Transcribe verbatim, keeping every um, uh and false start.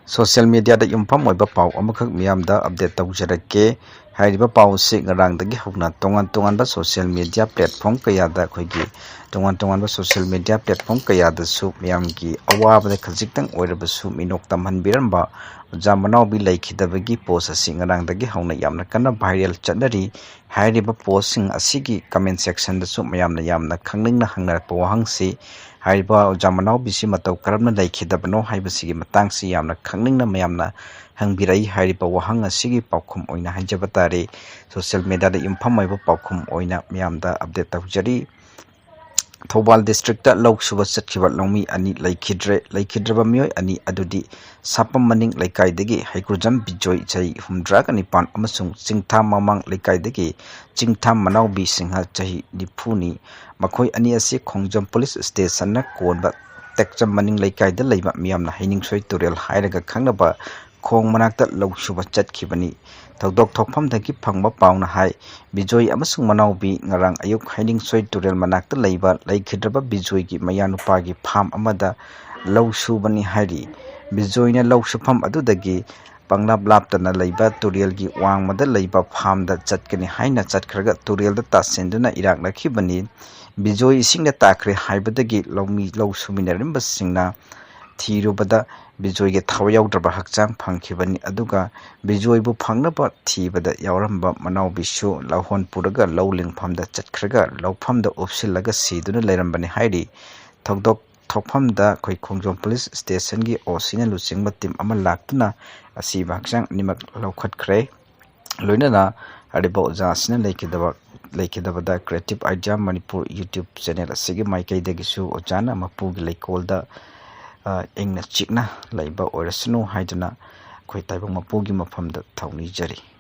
Social ꯃꯦꯗꯤꯌꯥꯗ ꯌꯨꯝꯐꯝ ꯑꯣꯏꯕ ꯄꯥꯎ ꯑꯃꯈꯛ ꯃꯤꯌꯥꯝꯗ ꯑꯞꯗꯦꯠ ꯇꯧꯖꯔꯛꯀꯦ꯫ ꯍꯥꯏꯔꯤꯕ ꯄꯥꯎ ꯑꯁꯤ ꯉꯔꯥꯡꯗꯒꯤ ꯍꯧꯅ ꯇꯣꯉꯥꯟ ꯇꯣꯉꯥꯟꯕ ꯁꯣꯁꯤꯌꯦꯜ ꯃꯦꯗꯤꯌꯥ ꯄ꯭ꯂꯦꯠꯐꯣꯝ ꯀꯌꯥꯗ, ꯑꯩꯈꯣꯏꯒꯤ ꯇꯣꯉꯥꯟ ꯇꯣꯉꯥꯟꯕ ꯁꯣꯁꯤꯌꯦꯜ ꯃꯦꯗꯤꯌꯥ ꯄ꯭ꯂꯦꯠꯐꯣꯝ ꯀꯌꯥꯗꯁꯨ ꯃꯤꯌꯥꯝꯒꯤ ꯑꯋꯥꯕꯗ ꯈꯖꯤꯛꯇꯪ ꯑꯣꯏꯔꯕꯁꯨ ꯃꯤꯅꯣꯛ ꯇꯝꯍꯟꯕꯤꯔꯝꯕ ꯑꯣꯖꯥ ꯃꯅꯥꯎꯕꯤ ꯂꯩꯈꯤꯗꯕꯒꯤ ꯄꯣꯁ ꯑꯁꯤ ꯉꯔꯥꯡꯗꯒꯤ ꯍꯧꯅ ꯌꯥꯝꯅ ꯀꯟꯅ ꯚꯥꯏꯔꯦꯜ ꯆꯠꯅꯔꯤ꯫ ꯍꯥꯏꯔꯤꯕ ꯄꯣꯁꯁꯤꯡ ꯑꯁꯤꯒꯤ ꯀꯃꯦꯟ ꯁꯦꯛꯁꯟꯗꯁꯨ ꯃꯌꯥꯝꯅ ꯌꯥꯝꯅ ꯈꯪꯅꯤꯡꯅ ꯍꯪꯅꯔꯛꯄ ꯋꯥꯍꯪꯁꯤ, ꯍꯥꯏꯔꯤꯕ ꯑꯣꯖꯥ ꯃꯅꯥꯎꯕꯤꯁꯤ ꯃꯇꯧ ꯀꯔꯝꯅ ꯂꯩꯈꯤꯗꯕꯅꯣ ꯍꯥꯏꯕꯁꯤꯒꯤ ꯃꯇꯥꯡꯁꯤ ꯌꯥꯝꯅ ꯈꯪꯅꯤꯡꯅ ꯃꯌꯥꯝꯅ ꯍꯪꯕꯤꯔꯛꯏ꯫ ꯍꯥꯏꯔꯤꯕ ꯋꯥꯍꯪ ꯑꯁꯤꯒꯤ ꯄꯥꯎꯈꯨꯝ ꯑꯣꯏꯅ ꯍꯥꯏꯖꯕ ꯇꯥꯔꯦ, ꯁꯣꯁꯤꯌꯦꯜ ꯃꯦꯗꯤꯌꯥꯗ ꯌꯨꯝꯐꯝ ꯑꯣꯏꯕ ꯄꯥꯎꯈꯨꯝ ꯑꯣꯏꯅ ꯃꯌꯥꯝꯗ ꯑꯞꯗꯦꯠ ꯇꯧꯖꯔꯤ꯫ ꯊꯧꯕꯥꯜ ꯗꯤꯁꯇ꯭ꯔꯤꯛꯇ ꯂꯧ ꯁꯨꯕ ꯆꯠꯈꯤꯕ ꯂꯧꯃꯤ ꯑꯅꯤ ꯂꯩꯈꯤꯗ꯭ꯔꯦ꯫ ꯂꯩꯈꯤꯗ꯭ꯔꯕ ꯃꯤꯑꯣꯏ ꯑꯅꯤ ꯑꯗꯨꯗꯤ ꯁꯥꯄꯝ ꯃꯅꯤꯡ ꯂꯩꯀꯥꯏꯗꯒꯤ ꯍꯩꯀ꯭ꯔꯨꯖꯝ ꯕꯤꯖꯣꯏ, ꯆꯍꯤ ꯍꯨꯝꯗ꯭ꯔꯥꯒ ꯅꯤꯄꯥꯟ, ꯑꯃꯁꯨꯡ ꯆꯤꯡꯊꯥꯝ ꯃꯃꯥꯡ ꯂꯩꯀꯥꯏꯗꯒꯤ ꯆꯤꯡꯊꯥꯝ ꯃꯅꯥꯎꯕꯤ ꯁꯤꯡꯍ, ꯆꯍꯤ ꯅꯤꯐꯨꯅꯤ꯫ ꯃꯈꯣꯏ ꯑꯅꯤ ꯑꯁꯤ ꯈꯣꯡꯖꯣꯝ ꯄꯨꯂꯤꯁ ꯁ꯭ꯇꯦꯁꯟꯅ ꯀꯣꯟꯕ ꯇꯦꯛꯆꯝ ꯃꯅꯤꯡ ꯂꯩꯀꯥꯏꯗ ꯂꯩꯕ ꯃꯤꯌꯥꯝꯅ ꯍꯩꯅꯤꯡꯁꯣꯏ ꯇꯨꯔꯦꯜ ꯍꯥꯏꯔꯒ ꯈꯪꯅꯕ ꯈꯣꯡ ꯃꯅꯥꯛꯇ ꯂꯧ ꯁꯨꯕ ꯆꯠꯈꯤꯕꯅꯤ꯫ ꯊꯧꯗꯣꯛ ꯊꯣꯛꯐꯝꯗꯒꯤ ꯐꯪꯕ ꯄꯥꯎꯅ ꯍꯥꯏ, ꯕꯤꯖꯣꯏ ꯑꯃꯁꯨꯡ ꯃꯅꯥꯎꯕꯤ ꯉꯔꯥꯡ ꯑꯌꯨꯛ ꯍꯩꯅꯤꯡꯁꯣꯏ ꯇꯨꯔꯦꯜ ꯃꯅꯥꯛꯇ ꯂꯩꯕ ꯂꯩꯈꯤꯗ꯭ꯔꯕ ꯕꯤꯖꯣꯏꯒꯤ ꯃꯌꯥꯅꯨꯄꯥꯒꯤ ꯐꯥꯝ ꯑꯃꯗ ꯂꯧ ꯁꯨꯕꯅꯤ ꯍꯥꯏꯔꯤ꯫ ꯕꯤꯖꯣꯏꯅ ꯂꯧ ꯁꯨꯐꯝ ꯑꯗꯨꯗꯒꯤ ꯄꯪꯂꯥꯞ ꯂꯥꯞꯇꯅ ꯂꯩꯕ ꯇꯨꯔꯦꯜꯒꯤ ꯋꯥꯡꯃꯗ ꯂꯩꯕ ꯐꯥꯝꯗ ꯆꯠꯀꯅꯤ ꯍꯥꯏꯅ ꯆꯠꯈ꯭ꯔꯒ ꯇꯨꯔꯦꯜꯗ ꯇꯥꯁꯤꯟꯗꯨꯅ ꯏꯔꯥꯛꯅꯈꯤꯕꯅꯤ꯫ ꯕꯤꯖꯣꯏ ꯏꯁꯤꯡꯗ ꯇꯥꯈ꯭ꯔꯦ ꯍꯥꯏꯕꯗꯒꯤ ꯂꯧꯃꯤ, ꯂꯧ ꯁꯨꯃꯤꯟꯅꯔꯝꯕꯁꯤꯡꯅ ꯊꯤꯔꯨꯕꯗ ꯕꯤꯖꯣꯏꯒꯤ ꯊꯋꯥꯏ ꯌꯥꯎꯗ꯭ꯔꯕ ꯍꯛꯆꯥꯡ ꯐꯪꯈꯤꯕꯅꯤ꯫ ꯑꯗꯨꯒ ꯕꯤꯖꯣꯏꯕꯨ ꯐꯪꯅꯕ ꯊꯤꯕꯗ ꯌꯥꯎꯔꯝꯕ ꯃꯅꯥꯎꯕꯤꯁꯨ ꯂꯧꯍꯣꯟ ꯄꯨꯔꯒ ꯂꯧ ꯂꯤꯡꯐꯝꯗ ꯆꯠꯈ꯭ꯔꯒ ꯂꯧꯐꯝꯗ ꯎꯞꯁꯤꯜꯂꯒ ꯁꯤꯗꯨꯅ ꯂꯩꯔꯝꯕꯅꯤ ꯍꯥꯏꯔꯤ꯫ ꯊꯧꯗꯣꯛ ꯊꯣꯛꯐꯝꯗ ꯑꯩꯈꯣꯏ ꯈꯣꯡꯖꯣꯝ ꯄꯨꯂꯤꯁ ꯁ꯭ꯇꯦꯁꯟꯒꯤ ꯑꯣ ꯁꯤꯅ ꯂꯨꯆꯤꯡꯕ ꯇꯤꯝ ꯑꯃ ꯂꯥꯛꯇꯨꯅ ꯑꯁꯤꯕ ꯍꯛꯆꯥꯡ ꯑꯅꯤꯃꯛ ꯂꯧꯈꯠꯈ꯭ꯔꯦ꯫ ꯂꯣꯏꯅꯅ ꯍꯥꯏꯔꯤꯕ ꯑꯣꯖꯥ ꯑꯁꯤꯅ ꯂꯩꯈꯤꯗꯕ, ꯂꯩꯈꯤꯗꯕꯗ Creative Idea Manipur YouTube channel ꯑꯁꯤꯒꯤ ꯃꯥꯏꯀꯩꯗꯒꯤꯁꯨ ꯑꯣꯖꯥꯅ ꯃꯄꯨꯒꯤ ꯂꯩꯀꯣꯜꯗ, ꯑ, ꯏꯪꯅ ꯆꯤꯛꯅ ꯂꯩꯕ ꯑꯣꯏꯔꯁꯅꯨ ꯍꯥꯏꯗꯨꯅ ꯑꯩꯈꯣꯏ ꯇꯥꯏꯕꯪ ꯃꯄꯨꯒꯤ ꯃꯐꯝꯗ ꯊꯧꯅꯤꯖꯔꯤ꯫